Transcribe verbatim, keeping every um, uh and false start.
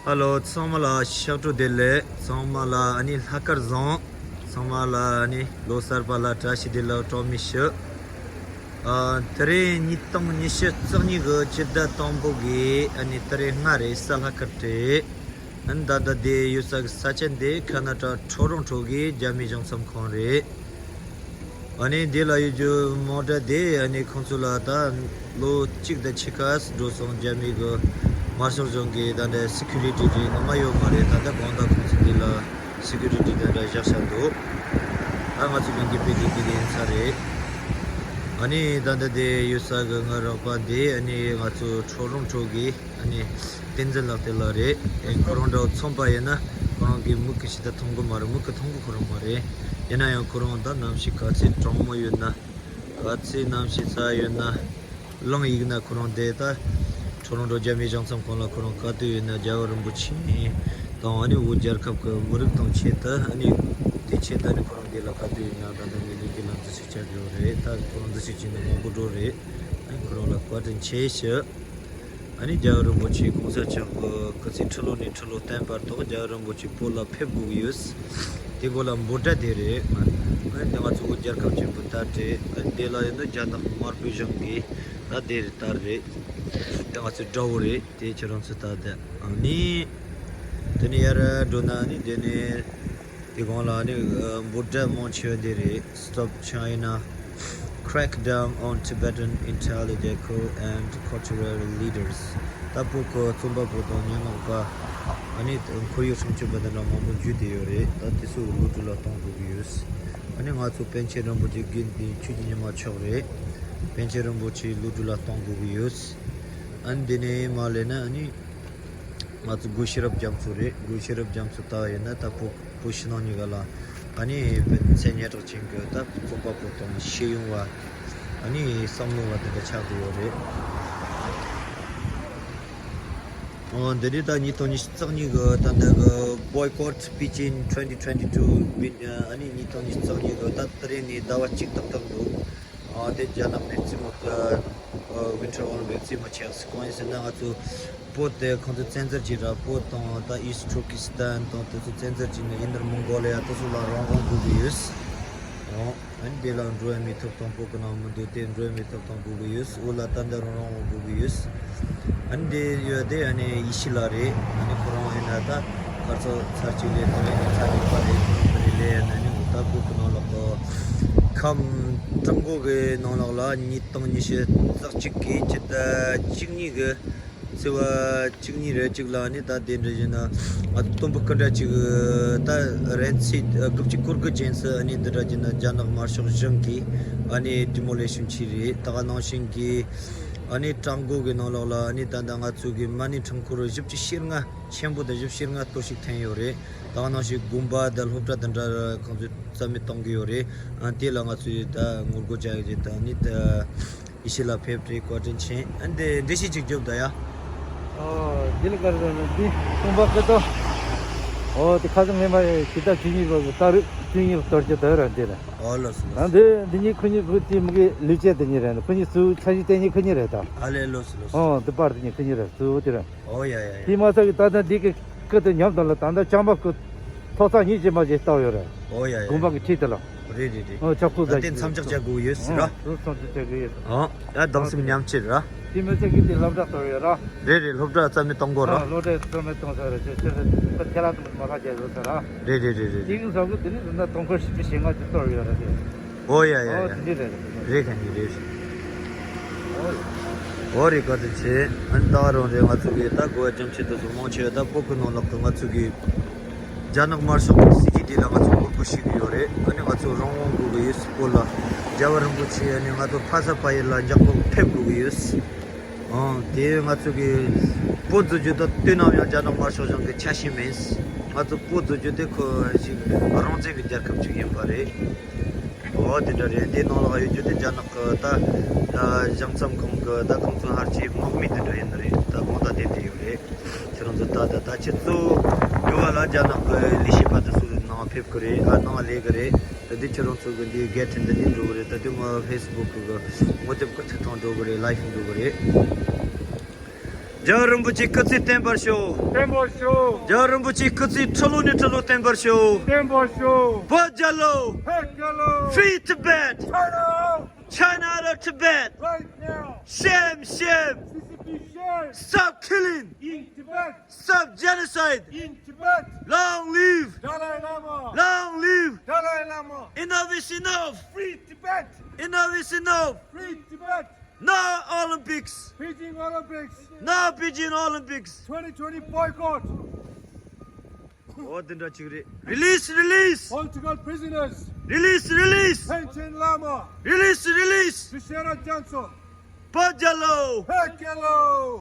ཧ་ལོ། ཚང་མ་ལ་ཕྱག་བྲོ་བདེ་ལེགས། ཚང་མ་ལ་ཨ་ནི་ལྷག་དཀར་བཟང་། ཚང་མ་ལ་ཨ་ནི་ལོ་གསར་པ་ལ་བཀྲ་ཤིས་བདེ་ལེགས་གྲངས་མེད་ཞུ། ཨ། དེ་རིང་ཉིས་སྟོང་ཉི་ཤུ་རྩ་གཉིས་གི་སྤྱི་ཟླ་དང་པོ་གི་ཨ་ནི་དེ་རིང་ལྔ་རེད། གཟའ་ལྷག་དཀར་རེད། ཨ་ནི་ད་ལྟ་དེ་ཡོད་ས་གི་ས་ཆ་འདི་ཁ་ན་ཊ་ཊོ་རོན་ཊོ་གི་རྒྱ་མི་གཞུང་ཚབ་ཁང་རེད། ཨ་ནི་འདི་ལ་ཡོད་རྒྱུ་མོ་ཊ་དེ་ཨ་ནི་ཁོང་ཚོ་ལ་ད་ལོ་གཅིག་དང་ཕྱེད་ཀ་འགྲོ་སོང་། རྒྱ་མི་གི་དམར་ཤོག་གཞུང་གི་ད་ལྟ་སི་ཀུ་རི་ཊི་དེ་ངོ་མ་ཡོད་མ་རེད། ད་ལྟ་གང་ལྟར་ཁོང་ཚོ་འདི་ལ་སི་ཀུ་རི་ཊི་དེ་འདྲ་བཞག་བཞག་འདུག་ད་ང་ཚོ་གི་གི་དཔེ་དེ་དེ་ཡིན་ས་རེད། ཨ་ནི་ད་ལྟ་དེ་ཡོད་ས་གི་ང་རོགས་པ་དེ་ཨ་ནི་ང་ཚོ་ཊོ་རོན་ཊོ་གི་ཨ་ནི་བསྟན་འཛིན་ལགས་དེ་ལ་རེད། ཨེ། ཁོ་རང་འདྲ་མཚོན་པ་ཡིན་ན་ཁོ་རང་གི་མིག་གི་ཕྱི་ད་མཐོང་གི་མ་རེད། མིག་གི་མཐོང་གི་ཁོ་རང་མ་རེད། ཡིན་ན་ཡང་ཁོ་རང་ད་ནམ་ཞིག་ག་ཚོད་གྲང་མོ་ཡོད་ན། ག་ཚོད་ནམ་ཞིག་ཚ་ཡོད་ན། གླིང་ཡིག་ན་ཁོ་རང་བསྡད། ད་ཊོ་རོན་ཊོ་རྒྱ་མི་གཞུང་ཚབ་ཁང་ལ་ཁོ་རང་ག་དུས་ཡོད་ན་རྒྱལ་བ་རིན་པོ་ཆེ་དང་ཨ་ནི་བོད་རྒྱལ་ཁབ་ཀྱི་མི་རིགས་དང་ཆེད་དུ་ཨ་ནི་དེ་ཆེད་དུ་ཨ་ནི་ཁོ་རང་འདི་ལ་ག་དུས་ཡོད་ན་ད་ལྟ་ངས་ལས་འགུལ་ལ་འཛུལ་ཞུགས་བྱ་དགོས་རེད། ད་ཁོ་རང་འཛུལ་ཞུགས་བྱས་ན་མང་པོ་འགྲོ་རེད། ཨ་ནི་ཁོ་རང་ལ་བཀའ་དྲིན་ཆེ་ཞུ། ཨ་ནི་རྒྱལ་བ་རིན་པོ་ཆེ་གོང་ས་མཆོག་གི་སྐུ་ཚེ་ཁྲི་ལོ་ནས་ཁྲི་ལོ་བརྟན་པར་ཐོག་རྒྱལ་བ་རིན་པོ་ཆེ་བོད་ལ་ཕེབས་དགོས་ཀྱི་ཡོད། དེ་བོད་ལ་འབོད་སྒྲ་དེ་རེད། ཨ་ནི་ང་ཚོ་བོད་རྒྱལ་ཁབ་ཆེན་པོ་ད་རེད། ཨ་ནི་དེ་ལ་ཡིན་ན་རྒྱ་ནག་དམར་པོའི་གཞུང་གིས་ད་དེ་རེད་ད་རེད། དེ་ང་ཚོའི་དགྲ་བོ་རེད། དེ་ཁྱེད་རང་ཚོ་ད་དེ་ཨ་ནི་དེ་ནས་ཡར་འགྲོ་ན་ནི་དེ་ནས། དེ་གོང་ལ་ནི་འབོད་སྒྲ་མང་ཆེ་བ་འདི་རེད། Stop China, crackdown on Tibetan intellectual and cultural leaders. ད་བོད་ཀྱི་རྩོམ་པ་པོ་དང་སྙན་ངག་པ། ཨ་ནི་ཁོར་ཡུག་སྲུང་སྐྱོབ་པ་དེ་འདྲ་མང་པོ་འཇུས་བསྡད་ཡོད་རེད། ད་དེ་ཚོ་གློད་གྲོལ་ལ་གཏོང་དགོས་ཀྱི་ཡོད། ཨ་ནི་ང་ཚོ་པཎ་ཆེན་རིན་པོ་ཆེ་དགེ་འདུན་ཆོས་ཀྱི་ཉི་མ་མཆོག་རེད། པཎ་ཆེན་རིན་པོ་ཆེ་གློད་གྲོལ་ལ་གཏོང་དགོས་ཀྱི་ཡོད། ཨ་ནི་འདི་ནས་མར་ལས་ན་ཨ་ནི། ང་ཚོ་སྒོ་ཤེས་རབ་རྒྱ་མཚོ་རེད། སྒོ་ཤེས་རབ་རྒྱ་མཚོ་ལྟ་བ་ཡིན་ན་ད་བོད་བོད་ཕྱི་ནང་གཉིས་ཀ་ལ་ཨ་ནི་མཚན་སྙན་གྲགས་ཅན་གྱི་ད་རྩོམ་པ་པོ་དང་ཤེས་ཡོན་པ། ཨ་ནི་བསམ་བློ་བ་དེ་འདྲ་ཆགས་བསྡད་ཡོད་རེད། ཨོ། འདི་ནི་ད་ཉིས་སྟོང་ཉི་ཤུ་རྩ་གཉིས་གི་ད་ལྟ་གི་Boycott Beijing twenty twenty-two མིན། ཨ་ནི་ཉིས་སྟོང་ཉི་ཤུ་རྩ་གཉིས་གི་ད་དེ་རིང་ནས་ཟླ་བ་གཅིག་ཏག་ཏག་འདུག་ཨ། དེ་རྒྱ་ནག་ནས་རྩེད་མོ་ད་Winter Olympic རྩེད་མོ་ཆགས་སུ་གང་ཡིན་ཟེར་ན། ང་ཚོ་བོད་དེ་ཁོང་ཚོ་བཙན་འཛུལ་བྱས་ར། བོད་དང་ད་East Turkestan དང་དེ་ཚོ་བཙན་འཛུལ་བྱས་ནས་Inner Mongolia དེ་ཚོ་ལ་རང་དབང་དགོས་ཀྱི་ཡོད། ཨོ། ཨ་ནི་དེ་ལ་འགྲོ་ཡ་མི་ཐོབ་ཐང་། བོད་ཀྱི་ནང་མི་འདུག་དེ་འགྲོ་ཡ་མི་ཐོབ་ཐང་དགོས་ཀྱི་ཡོད། འོ་ལ་ད་ལྟ་རང་དབང་དགོས་ཀྱི་ཡོད། ཨ་ནི་དེ་ཡོད་དེ་ཨ་ནི་ཡེ་ཤེས་ལགས་རེད། ཨ་ནི་ཁོ་རང་ཡིན་ན་ད་གར་སོ་ཚར་གཅིག་ལས་དེ་རིང་ནས་ཚར་གཉིས་པ་རེད། ཁོ་རང་དེ་རིང་ལས་ཡ་ན་ནི་ད་བོད་ཀྱི་ནང་ལོགས་ཁམས་ཀྲུང་གོ་གི་ནང་ལོགས་ལ་ཉིས་སྟོང་ཉི་ཤུ་རྩ་གཅིག་གི་ཕྱི་ཟླ་བཅུ་གཉིས་གི་ཚེས་པ་བཅུ་གཉིས་རེ་གཅིག་ལ་ནི་ད་དེ་འདྲ་བྱས་ན་ང་ཚོ་དུམ་བུ་སྐུ་འདྲ་གཅིག་ད་རན་ཚིག་དགུ་བཅུ་གོ་དགུ་ཅན་སུ་ཨ་ནི་འདི་འདྲ་བྱས་ན་རྒྱ་ནག་དམར་ཤོག་གཞུང་གིས་ཨ་ནི་demolition བྱས་རེད། ད་ག་ནང་བཞིན་གྱི་ཨ་ནི་ཀྲུང་གོ་གི་ནང་ལོགས་ལ་ཨ་ནི་ད་ལྟ་ང་ཚོ་གི་མ་ཎི་འཕྲུལ་འཁོར་བཞི་བཅུ་ཞེ་ལྔ་ཆེན་པོ་དང་བཞི་བཅུ་ཞེ་ལྔ་གཏོར་བཤིག་ཐེབས་ཡོད་རེད། ད་ག་ནང་བཞིན་དགོན་པ་དང་སློབ་གྲྭ་དེ་འདྲ་ཁོང་ཚོས་རྩ་མེད་གཏོང་གི་ཡོད་རེད། ཨ། དེ་ལ་ང་ཚོས་ད་ངོ་རྒོལ་བྱ་ཡི་རེད། ད་ནི་ད་ཡེ་ཤེས་ལགས་ཕེབས་རེད། བཀའ་དྲིན་ཆེ། ཨ། འདི་འགྲེལ་བཤད་ཅིག་རྒྱོབ་ད་ཡ། ཨོ། འདི་ལ་ག་རེ་ཟེར་ན་འདི་རྩོམ་པ་ཀི་ཏོ། ཨོ། དེ་ཁ་སང་ངས་མ་ཕྱི་ཟླ་བཅུ་གཉིས་པ་གི་ཏ་རིག་བཅུ་གཉིས་ལ་གཏོར་རྒྱུ་དེ་ར་འདི་རེད། ཨོ་ལགས་སོ་ལགས་སོ། ཨ། འདི་འདི་གཉིས་ཁོ་གཉིས་བུ་དེ་མི་གི་ལུས་བྱེད་དེ་གཉིས་རེད། ཁོ་གཉིས་སུ་ཆ་ཤས་དེ་གཉིས་ཁོ་གཉིས་རེད་ད། ཨ་ལས། ལགས་སོ་ལགས་སོ། ཨོ། འདི་པར་དེ་གཉིས་ཁོ་གཉིས་རེད། སུ་དེ་རེད། ཨོ་ཡ་ཡ་ཡ། དེ་མ་ཚད་ཀྱི་ད་ལྟ་འདི་གི་སྐུ་དེ་ཉམས་དང་ལ་ད་ལྟ་བྱམས་པ་སྐུ་ཐོག་ས་གཉིས་ཀྱི་མ་ཞིག་བཏགས་ཡོད་རེད། ཨོ་ཡ་ཡ་ཡ། དགོན་པ་གི་འཁྲིས་དེ་ལ། རེད་རེད་རེད། ཨོ། ཆག་ཚུལ་ད་ལྟའི་མཚམས་འཇོག་བྱ་དགོས་ཡོད་ཟེར་ར། ཨོ། དེ་མཚམས་འཇོག་བྱ་དགོས་ཡོད། ཨོ། ཡ་སྡང་སེམས་ཉམས་ཆེ་ར། དེ་མ་ཚད་ཀྱི་དེ་སློབ་གྲྭ་གཏོར་ཡོད་ར། རེད་རེད། སློབ་གྲྭ་རྩ་མེད་གཏོང་དགོས་ར། ཨོ། སློབ་གྲྭ་རྩ་མེད་གཏོང་ས་རེད། ཁྱེད་ཁྱེད་ཁྱེད་རང་ཚོ་མ་ལྷག་རྒྱག་ཡོད་ས་ར། རེད་རེད་རེད་རེད། དེ་གི་ས་གི་དེ་ནི་ཟིན་ན་སྟོང་ཁོར་བཞི་བཅུ་ཞེ་ལྔ་ཅིག་གཏོར་ཡོད་ར་དེ། ཨོ་ཡ་ཡ་ཡ། ཨོ། དེ་འདྲ་རེད། རེད་ག་ནི་རེད། ཨོ་རེད། བཀའ་དྲིན་ཆེ། ཨ་ནི་ད་རུང་རེད། ང་ཚོ་གི་ད་དགོས་པ་རྒྱ་ཆེ་དེ་ཚོ་མང་ཆེ་བ་ད་བོད་ཀྱི་ནང་ལོགས་ཀྱི་ང་ཚོ་གི་རྒྱ་ནག་དམར་ཤོག་གི་སྲིད་ཇུས་དེ་ལ་ང་ཚོ་ངོ་རྒོལ་བྱེད་ཀྱི་ཡོད་རེད། ཨ་ནི་ང་ཚོ་རང་དབང་དགོས་ཀྱི་ཡོད། བོད་ལ་རྒྱལ་བ་རིན་པོ་ཆེ་ཨ་ནི་ང་ཚོ་ཕ་ས་ཕ་ཡུལ་ལ་མགྱོགས་པོ་ཕེབས་དགོས་ཀྱི་ཡོད། ཨང་། དེ་ང་ཚོ་གི་བོད་འཛུགས་རྒྱུ་ད་དུས་ནམ་ཡང་རྒྱ་ནག་དམར་ཤོག་གཞུང་གི་ཆ་ཤས་མིན། ང་ཚོ་བོད་འཛུགས་རྒྱུ་དེ་ཁོ་ཞིག་རང་བཙན་གྱི་རྒྱལ་ཁབ་ཅིག་ཡིན་པ་རེད། འོ་དེ་འདྲ་རེད། དེ་ནང་ལ་ཡོད་རྒྱུ་དེ་རྒྱ་ནག་གི་ད་གཞུང་ཚབ་ཁང་གི་ད་ཁོང་ཚོ་ཕལ་ཆེར་དམག་མི་དེ་འདྲ་ཡིན་ནི་རེད། ད་དགོངས་དག་དེ་འདྲ་ཡོད་རེད། ཁྱེད་རང་ཚོ་ད་ད་ད་ཁྱེད་ཚོ་ཡོད་བ་ལ་རྒྱ་ནག་གི་ལས་བྱེད་པ་དེ་ཚོ་ནང་ཕེབས་ཀྱི་རེད། ཨ། ནང་ལས་ཀྱི་རེད། ད་དེ་ཁྱེད་རང་ཚོ་གི་འདི་གལ་ཏེ་འདི་ནས་འགྲོ་གི་རེད། ད་དེ་ང་ཕེ་སི་བུག་གི་ངོ་དེབ་གི་ཚིག་ཐང་འགྲོ་གི་རེད། ལའིབ་འགྲོ་གི་རེད། རྒྱལ་བ་རིན་པོ་ཆེ་སྐུ་ཚེ་བརྟན་པར་ཤོག་བརྟན་པར་ཤོག་རྒྱལ་བ་རིན་པོ་ཆེ་སྐུ་ཚེ་ཁྲི་ལོ་ནས་ཁྲི་ལོ་བརྟན་པར་ཤོག་བརྟན་པར་ཤོག་བོད་རྒྱལ་ལོ། བོད་རྒྱལ་ལོ། Free Tibet! China out! China out of Tibet! Right now! Shame, shame! C C P shame! Stop killing! In Tibet! Stop genocide! In Tibet! Long live! Dalai Lama! Long live! Dalai Lama! Enough is enough! Free Tibet! Enough is enough! Free Tibet! No Olympics! Beijing Olympics! No Beijing Olympics! Twenty twenty boycott! ཨོ་དེ་འདྲ་ཅིག་རེད། Release, release! Political prisoners! Release, release! Panchen Lama! Release, release! Tshera Gyaltsab! བོད་རྒྱལ་ལོ། བོད་རྒྱལ་ལོ།